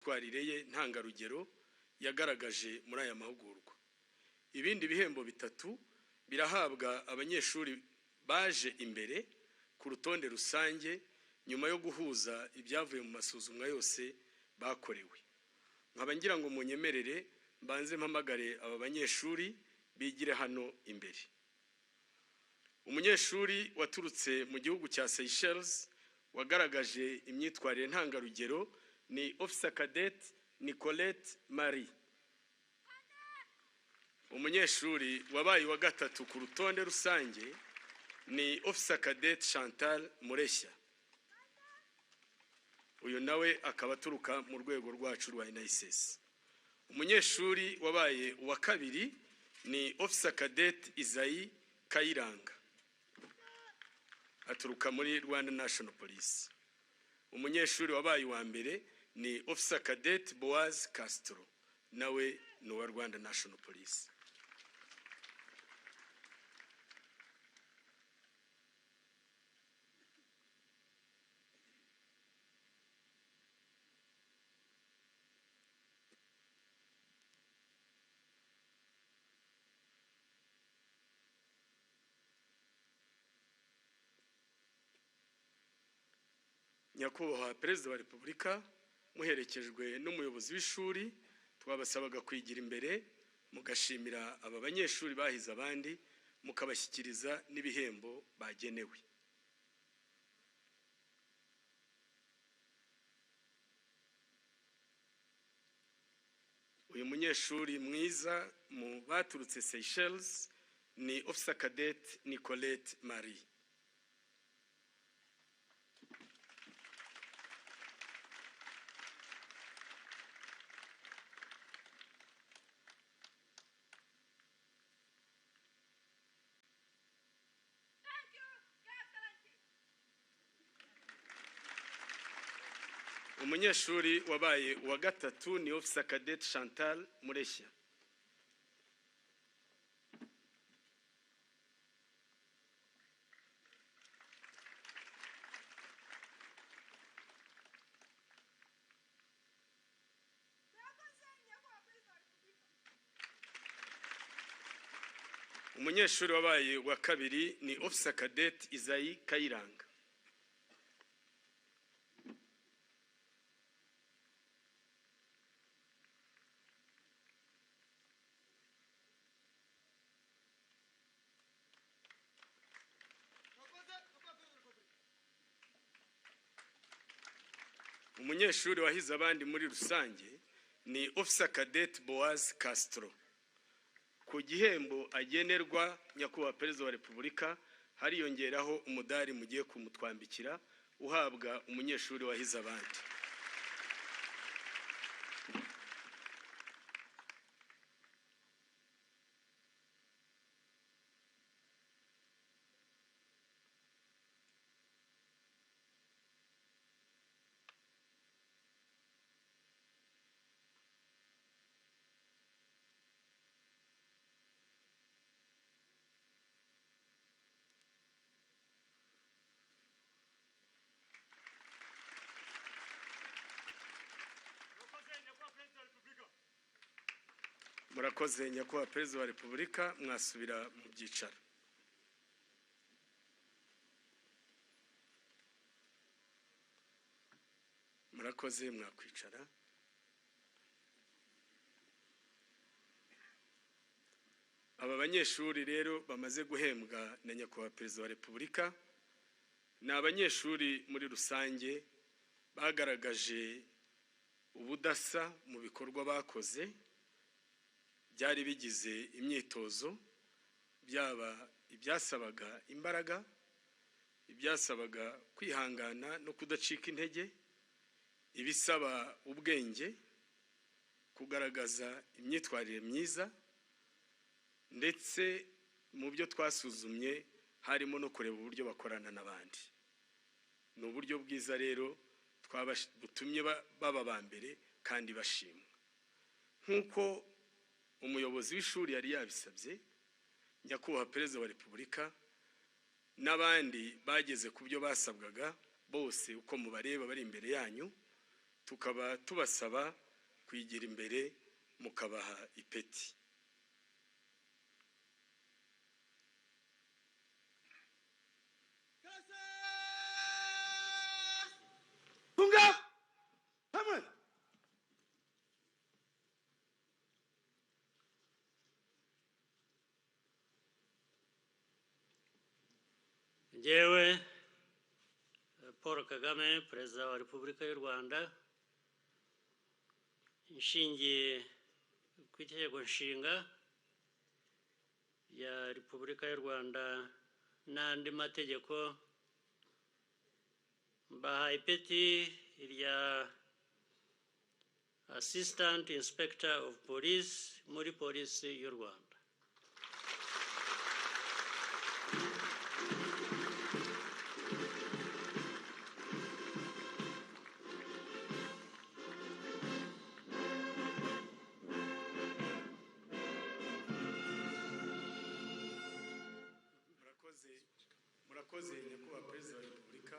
Imyitwarire ye ntangarugero yagaragaje muri aya mahugurwa. Ibindi bihembo bitatu birahabwa abanyeshuri baje imbere ku rutonde rusange nyuma yo guhuza ibyavuye mu masuzumwa yose bakorewe. Nkaba ngira ngo munyemerere mbanze mpamagare aba banyeshuri bigire hano imbere. Umunyeshuri waturutse mu gihugu cya Seychelles wagaragaje imyitwarire ntangarugero ni Officer Cadet Nicolette Marie. Umunyeshuri wabaye uwa gatatu ku rutonde rusange ni Officer Cadet Chantal Mureshya, uyu nawe akaba aturuka mu rwego rwacu rwa NSS. Umunyeshuri wabaye uwa kabiri ni Officer Cadet Isaie Kayiranga, aturuka muri Rwanda National Police. Umunyeshuri wabaye uwa mbere ni Officer Cadet Boaz Castro, nawe ni uwa Rwanda National Police. Nyakubahwa Perezida wa Repubulika, muherekejwe n'umuyobozi w'ishuri, twabasabaga kwigira imbere mugashimira aba banyeshuri bahize abandi, mukabashyikiriza n'ibihembo bagenewe. Uyu munyeshuri mwiza mu baturutse Seychelles ni Officer Cadet Nicolette Marie. Thank you, Your Excellency. Umunyeshuri wabaye uwa gatatu ni Officer Cadet Chantal Mureshya. Murakoze, Nyakubahwa Perezida wa Repubulika. Umunyeshuri wabaye uwa kabiri ni Officer Cadet Isaie Kayiranga. Murakoze, Nyakubahwa Perezida wa Repubulika. Umunyeshuri wahize abandi muri rusange ni Officer Cadet Boaz Castro. Ku gihembo agenerwa, Nyakubahwa Perezida wa Repubulika, hariyongeraho umudari mugiye kumutwambikira uhabwa umunyeshuri wahize abandi. Murakoze, Nyakubahwa Perezida wa Repubulika. Murakoze, Nyakubahwa Perezida wa Repubulika, mwasubira mu byicaro. Murakoze, mwakwicara. Aba banyeshuri rero bamaze guhembwa na Nyakubahwa Perezida wa Repubulika ni abanyeshuri muri rusange bagaragaje ubudasa mu bikorwa bakoze byari bigize imyitozo, byaba ibyasabaga imbaraga, ibyasabaga kwihangana no kudacika intege, ibisaba ubwenge, kugaragaza imyitwarire myiza, ndetse mu byo twasuzumye harimo no kureba uburyo bakorana n'abandi. Ni uburyo bwiza rero butumye baba ba mbere kandi bashimwa. Nk'uko umuyobozi w'ishuri yari yabisabye, Nyakubahwa Perezida wa Repubulika, n'abandi bageze ku byo basabwaga bose uko mubareba bari imbere yanyu, Tukaba tubasaba kwigira imbere mukabaha ipeti. Tunga hamwe. Njyewe Paul Kagame, Perezida wa Repubulika y'u Rwanda, nshingiye ku Itegeko Nshinga rya Repubulika y'u Rwanda n'andi mategeko, mbaha ipeti rya Assistant Inspector of Police muri Polisi y'u Rwanda. Murakoze, murakoze Nyakubahwa Perezida wa Repubulika.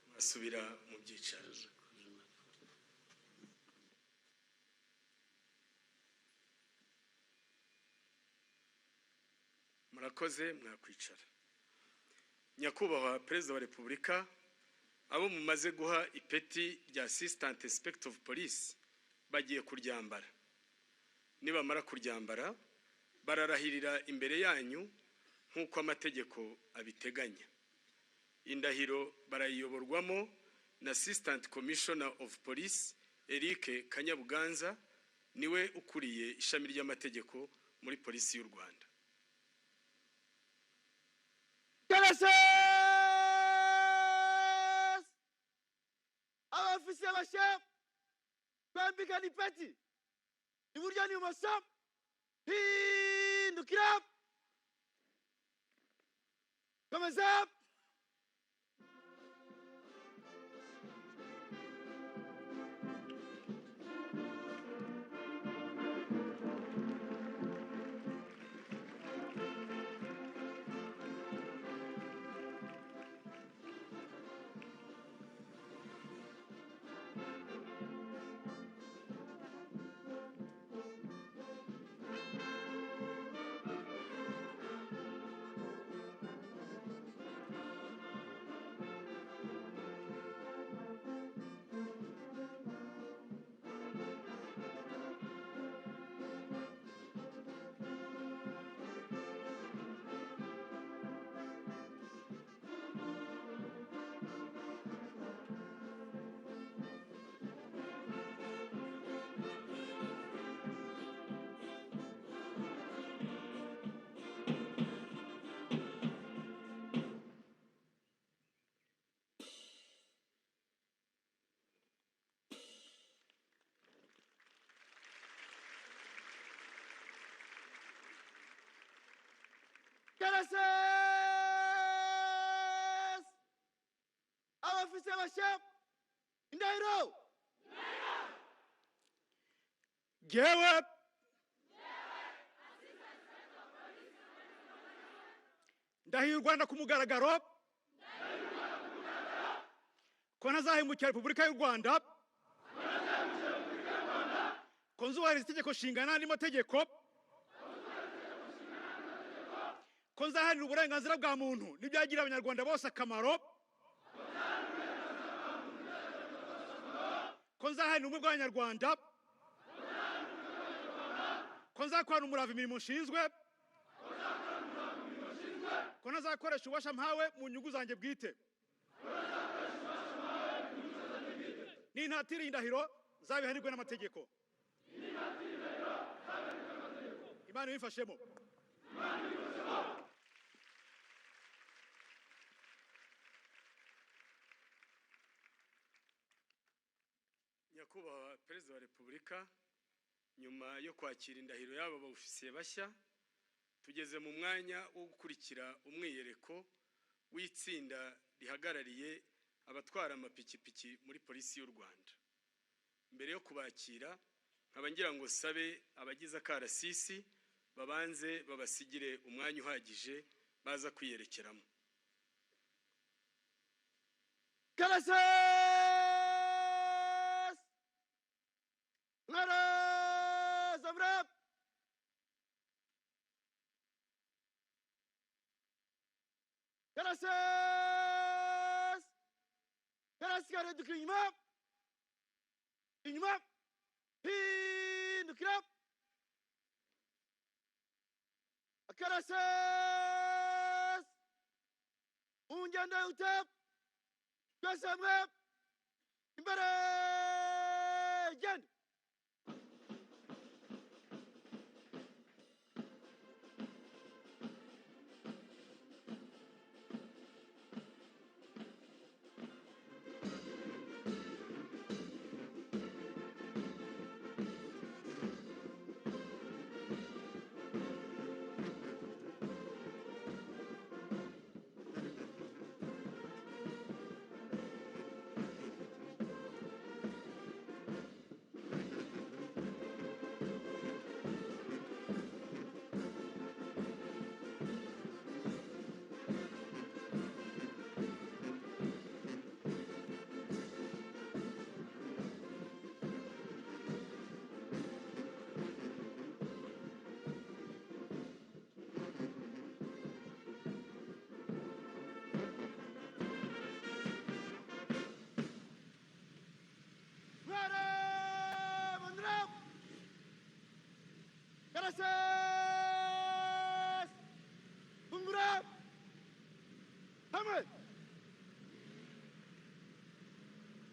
Murasubira mu byicaro. Murakoze, mwakwicara. Nyakubahwa Perezida wa Repubulika, abo mumaze guha ipeti rya Assistant Inspector of Police bagiye kuryambara. Nibamara kuryambara, bararahirira imbere yanyu nk'uko amategeko abiteganya. Indahiro barayiyoborwamo na Assistant Commissioner of Police Eric Kanyabuganza, niwe ukuriye ishami ry'amategeko muri Polisi y'u Rwanda. Karasesi! Abafisiye abashefu kwambikana ipeti iburyo n'ibumoso, hindukira, komeza. Karasesi! Abafisiye abashefu indahiro. Jyewe ndahiye u Rwanda ku mugaragaro ko ntazahemukira Repubulika y'u Rwanda, ko nzubahiriza Itegeko Nshinga n'andi mategeko, ko nzaharanira uburenganzira bwa muntu n'ibyagirira Abanyarwanda bose akamaro, ko nzaharanira ubumwe bw'Abanyarwanda, ko nzakorana umurava imirimo nshinzwe, ko ntazakoresha ububasha mpawe mu nyungu zanjye bwite. Nintatira indahiro, nzabihanirwe n'amategeko. Imana ibimfashemo. Nyakubahwa Perezida wa Repubulika, nyuma yo kwakira indahiro y'aba bofisiye bashya, tugeze mu mwanya wo gukurikira umwiyereko w'itsinda rihagarariye abatwara amapikipiki muri Polisi y'u Rwanda. Mbere yo kubakira, nkaba ngira ngo sabe abagize akarasisi babanze babasigire umwanya uhagije baza kwiyerekeramo. Karasesi! Akarasisi! Karasisi karahindukira inyuma! Inyuma! Hindukira! Akarasisi! Ungenda ute! Twese hamwe! Imbere! Genda! Karasisi!